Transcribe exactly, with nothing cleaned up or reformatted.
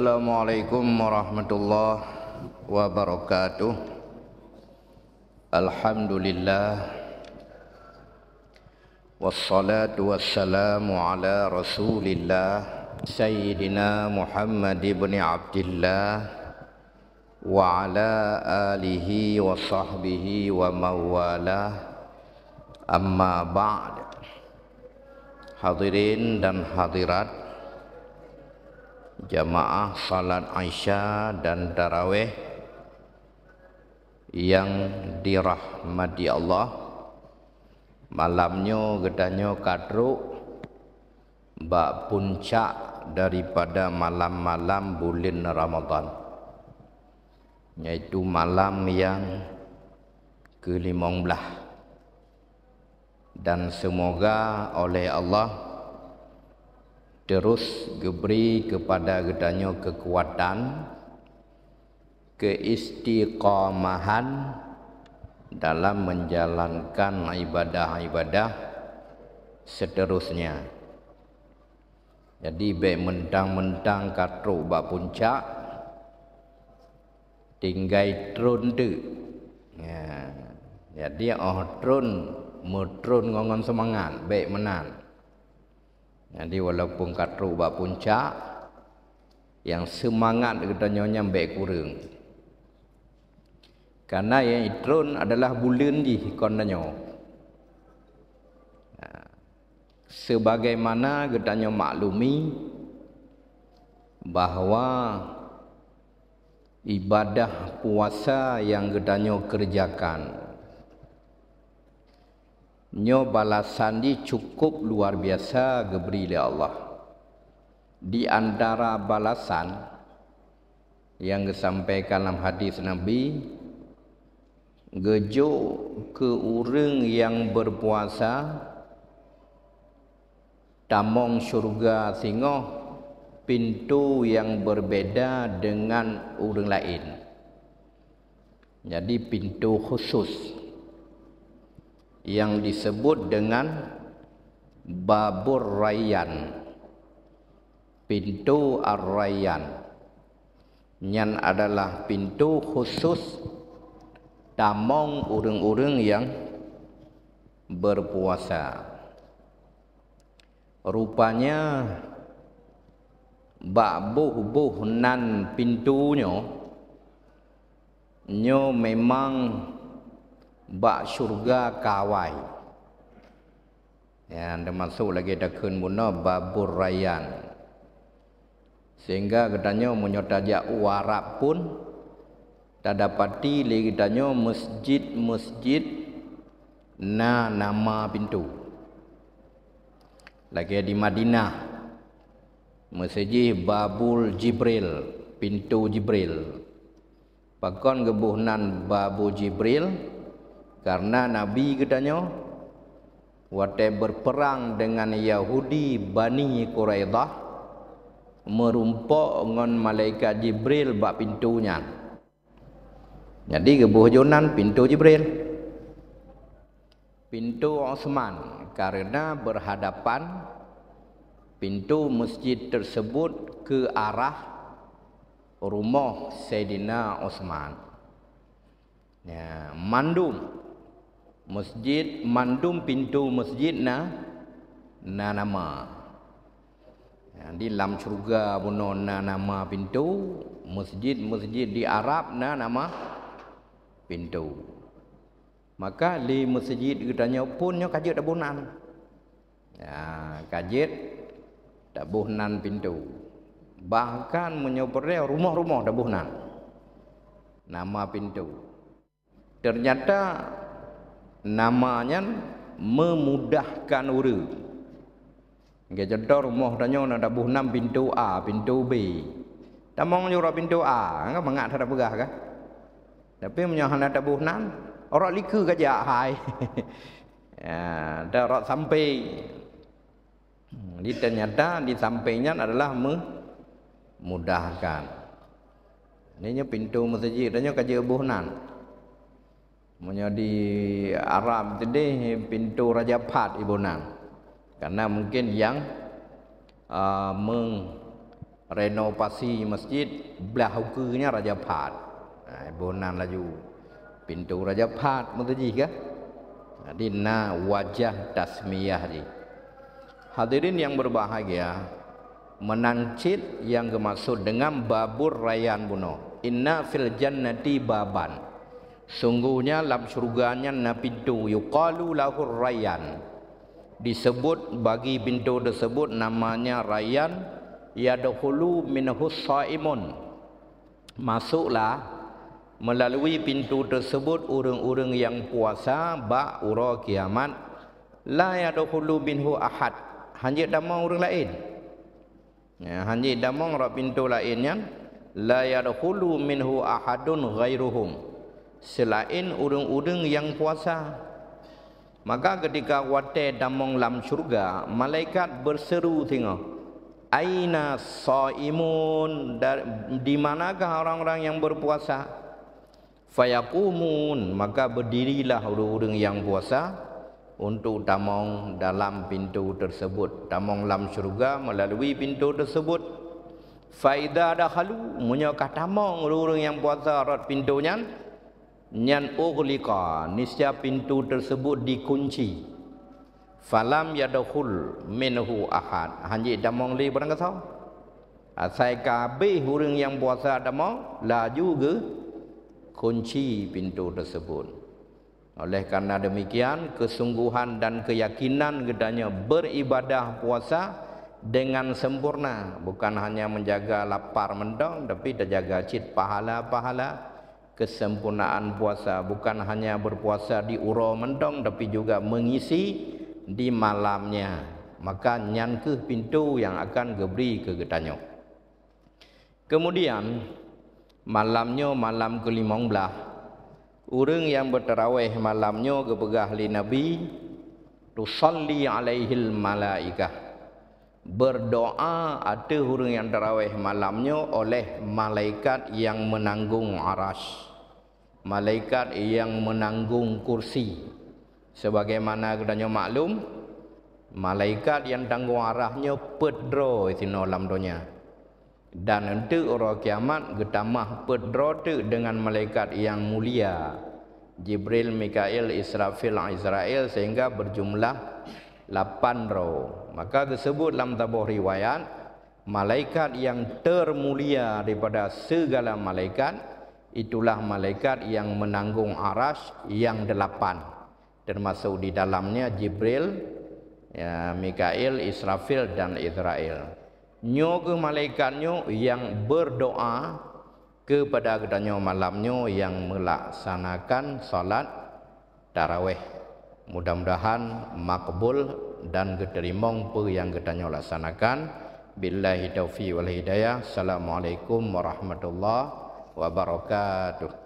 Assalamualaikum warahmatullahi wabarakatuh. Alhamdulillah. Wassalatu wassalamu ala Rasulillah, Sayyidina Muhammad ibn Abdillah, wa ala alihi wa sahbihi wa mawalah. Amma ba'd. Hadirin dan hadirat, jamaah salat Isya dan Tarawih yang dirahmati Allah, malam nyoe geutanyoe ka trok bak puncak daripada malam-malam buleuen Ramadhan, yaitu malam yang kelimong blah. Dan semoga oleh Allah terus geubri kepada geutanyoe keukuatan, keuistiqamahan dalam menjalankan ibadah-ibadah seterusnya. Jadi, bék mentang-mentang ka trok bak puncak, tinggai tron teuk. Ya. Jadi, óh tron, meutron ngon, ngon seumangat, bék meunan. Jadi, walaupun ka trok bak puncak, nyang seumangat geutanyoe nyan bék kureueng. Karena nyang itron adalah buleuen jih kon tanyoe. Nah, sebagaimana geutanyoe maklumi bahwa ibadah puasa nyang geutanyoe keureujakan nyoe balasan jih cukup luar biasa geubri lé Allah. Di antara balasan nyang geusampaikan lam hadis Nabi, geujok keu ureuëng nyang beupuasa tamong syeuruga singoh pintoe nyang beureubeda deungon ureuëng laén. Jadi, pintoe khusus nyang diseubut deungon Babur Rayyan, pintoe Ar-Rayyan. Nyan adalah pintoe khusus tamong ureuëng-ureuëng nyang beupuasa. Rupanya, bak boh-boh nan pintoe nyoe, nyoe memang bak syeuruga ka awai. Nyan teumasok lagée takheun bunoe Babur Rayyan. Sehingga geutanyoe meunyoe tajak u Arab pun, tadapati lé geutanyoe masjid-masjid na nama pintoe. Lagée di Madinah, meuseujih Babul Jibril, pintoe Jibril. Pakon geuboh nan Babu Jibril? Karena Nabi geutanyoe watée beupeurang deungon Yahudi Bani Quraidah, meurumpok ngon malaikat Jibril bak pintoe nyan. Jadi geuboh jih nan pintoe Jibril. Pintoe Utsman, karena berhadapan pintoe masjid tersebut ke arah rumoh Saidina Utsman. Ya, mandum masjid, mandum pintoe masjid na, na nama. Jadi, lam syeuruga bunoe na nama pintoe, masjid-masjid di Arab na nama pintoe. Maka lé masjid geutanyoe pun nyoe ka jeuet taboh nan. Ya, ka jeuet taboh nan pintoe. Bahkan meunyoe peureulée rumoh-rumoh taboh nan nama pintoe. Ternyata nama nyan memudahkan ureuëng. Lagée contoh rumoh tanyoe na taboh nan pintoe A, pintoe B. Tamong jih rot pintoe A, kan mangat that tapeugah kan. Tapi meunyoe hana taboh nan, rot likeu ka jak hai. Ya, dan rot sampéng. Jadi ternyata di sampéng nyan adalah memudahkan. Ini nyoe pintoe masjid, dan nyoe ka jeuet boh nan. Meunyoe di Arab teuh pintoe Raja Phat iboh nan. Karena mungkin nyang, ah, meng-, Renovasi masjid blah ukeue nyan Raja Phat. Ha, boh nan laju pintoe Raja Phat meuteujih kah? Jadi na wajah tasmiyah jih. Hadirin yang berbahagia, meunan cit nyang geumaksud dengan Babur Rayyan bunoe. Inna fil jannati baban. Sungguhnya lam syurga nyan na pintoe, yuqalu lahur Rayyan. Disebut bagi pintoe tersebut namanya Rayyan, yadkhulu minhu shaimun. Masuklah melalui pintoe tersebut ureuëng-ureuëng nyang puasa bak uroe kiamat. La yadkhulu minhu ahad. Hanjeuet tamong ureuëng laén. Ya, hanjeuet tamong rot pintoe laén nyan. La yadkhulu minhu ahadun ghairuhum. Selain ureuëng-ureuëng nyang puasa. Maka ketika watée tamong lam syurga, malaikat berseru singoh, "Aina shaimun?" Dar-, di manakah orang-orang yang berpuasa? Fayaqumun, maka berdirilah ureuëng-ureuëng nyang puasa untuk tamong dalam pintoe tersebut, tamong lam syurga melalui pintoe tersebut. Faida dakhalu, meunyoe ka tamong ureuëng-ureuëng nyang puasa rot pintoe nyan, nyan ughliqa, niscaya pintoe tersebut dikunci. Falam yadkhul minhu ahad, hanjeuet tamong lé barangkasoe. Asai ka habéh ureuëng nyang puasa tamong, laju geukunci pintoe tersebut. Oleh karena demikian, kesungguhan dan keyakinan geutanyoe beribadah puasa dengan sempurna, bukan hanya menjaga lapar mantong, tapi tajaga cit pahala-pahala. Kesempurnaan puasa bukan hanya berpuasa di uroe mantong, tapi juga mengisi di malamnya. Maka nyan kheueh pintoe nyang akan geubri keu geutanyoe. Kemudian, malam nyoe malam keulimong blaih. Ureuëng nyang beutarawéh malam nyoe geupeugah lé Nabi, "Tusalli alaihil malaikah." Berdoa ateueh ureuëng nyang tarawéh malam nyoe oleh malaikat nyang meunanggong arasy, malaikat nyang meunanggong kursi. Sebagaimana geutanyoe maklum, malaikat nyang tanggong arasy nyoe peuet droe sinoe lam donya. Dan eunteuk uroe kiamat geutamah peuet droe teuk deungon malaikat nyang mulia, Jibril, Mikail, Israfil, Azrail, sehingga berjumlah lapan droe. Maka geuseubut lam saboh riwayat, malaikat nyang termulia daripada segala malaikat, itulah malaikat nyang meunanggong arasy nyang delapan. Termasuk di dalamnya Jibril, ya, Mikail, Israfil, dan Izrail. Nyoe kheueh malaikat nyoe nyang berdoa kepada geutanyoe malam nyoe nyang melaksanakan salat tarawéh. Mudah-mudahan makbul dan geuteurimong peue nyang geutanyoe laksanakan. Billahi taufiq wal hidayah. Assalamualaikum warahmatullahi wabarakatuh.